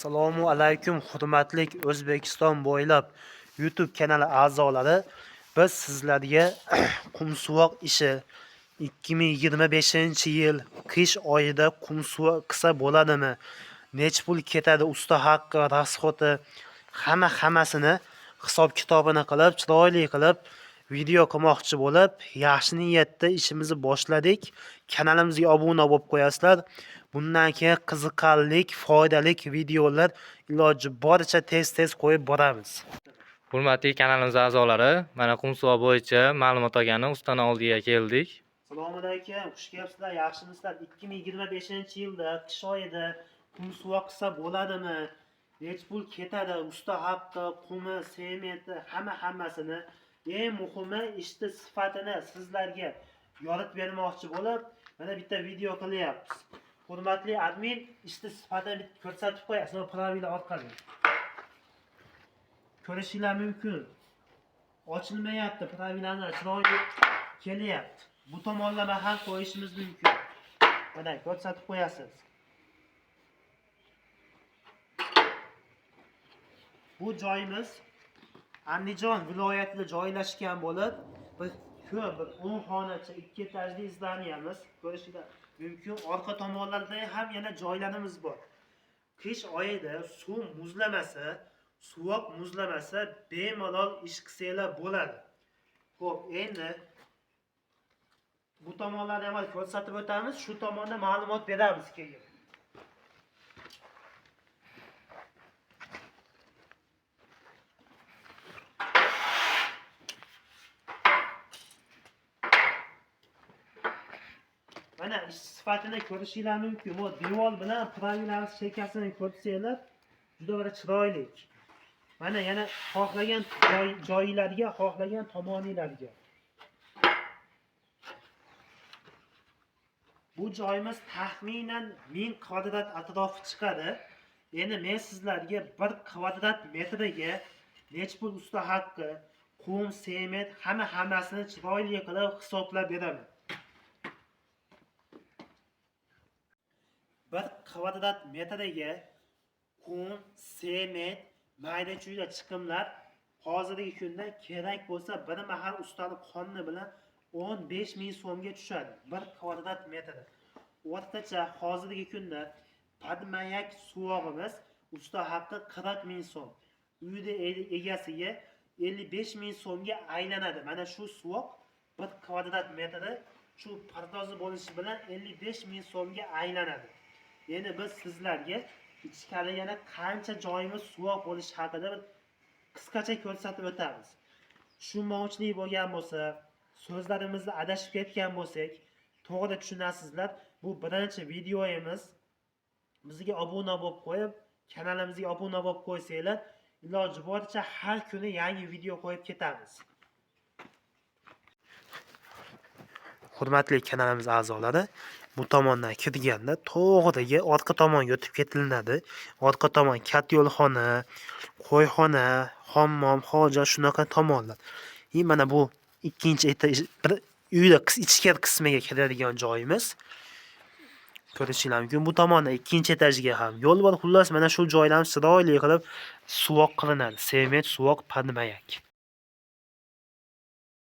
Assalomu alaykum hurmatli O'zbekiston bo'ylab YouTube kanali a'zolari. Biz sizlarga qumsuvoq ishi 2025-yil qish oyida qumsuvoq qilsa bo'ladimi? Nech pul ketadi, usta haqqi, rasxoti, hammasini hisob kitobini qilib, chiroyli qilib video qilmoqchi bo'lib, yaxshi niyatda ishimizni boshladik. Kanalimizga obuna bo'lib qo'yasizlar. Bundan keyin qiziqarli, foydali videolar iloji boricha tez-tez qo'yib boramiz. Hurmatli kanalimiz a'zolari, mana Qumsuvoq bo'yicha ma'lumot olgani ustani oldiga keldik. Assalomu alaykum, xush kelibsizlar, yaxshimisizlar? 2025-yilda qish oyida qumsuvoq qilsa bo'ladimi? Nech pul ketadi, usta haqqi, qumi, sementi, hammasini, eng muhimi ishni sifatini sizlarga yoritib bermoqchi bo'lib, mana bitta video qilyapmiz. Hurmatli admin, ishni sifatini bitta ko'rsatib qo'yasiz, pravila orqali. Ko'rishinglar mumkin. Ochilmayapti, pravilani chiroyli kelyapti. Bu tomonlama ham qo'yishimiz mumkin. Mana ko'rsatib qo'yasiz. Bu joyimiz Andijon viloyatida joylashgan bo'lib, bir ko'p bir 10 xonacha 2 etajli zdaniyamiz ko'rishinglar mumkin. Orqa tomonlarda ham yana joylarimiz bor. Qish oyida suv muzlamasa, suvoq muzlamasa bemalol ish qilsanglar bo'ladi. Xo'p, endi bu tomonlarni ham ko'rsatib o'tamiz, shu tomonda ma'lumot beramiz keyin. Mana ish sifatini ko'rishinglar mumkin. Bu devor bilan pravilamiz chekasini ko'rsanglar juda bir chiroyli. Mana yana xohlagan joylarga, xohlagan tomoninglarga. Bu joyimiz taxminan 1000 kvadrat atrofi chiqadi. Endi men sizlarga 1 kvadrat metriga nech pul usta haqqi, qum, sement, hammasini chiroyli qilib hisoblab beraman. 1 kvadrat metriga qum, sement, mayda-chuyda chiqimlar hozirgi kunda kerak bo'lsa bir mahal ustani qoni bilan 15 000 so'mga tushadi 1 kvadrat metri. O'rtacha hozirgi kunda padmayak suvog'imiz usta haqqi 40 000 so'm. Uyda egasiga 55 000 so'mga aylanadi. Mana shu suvoq 1 kvadrat metri shu pardozi bo'lishi bilan 55 000 so'mga aylanadi. Endi biz sizlarga ichkari yana qancha joyimiz suvoq bo'lishi haqida bir qisqacha ko'rsatib o'tamiz. Tushunmovchilik bo'lgan bo'lsa, so'zlarimizda adashib ketgan bo'lsak, to'g'ri tushunasizlar. Bu birinchi videomiz. Bizga obuna bo'lib qo'yib, kanalimizga obuna bo'lib qo'ysanglar, iloji boricha har kuni yangi video qo'yib ketamiz. Hurmatli kanalimiz a'zolari, bu tomondan kirganda to'g'riga orqa tomonga o'tib ketilinadi. Orqa tomon katta yo'lxona, qo'yxona, hammom, hojat shunaqa tomonlar. Mana bu ikkinchi etaj, bir uyda ichkari qismiga kiradigan joyimiz. Ko'rishinglar mumkin. Bu tomonda ikkinchi etajga ham yo'l bor. Xullas, mana shu joylarimiz chiroyli qilib suvoq qilinadi. Sement, suvoq, padmayak.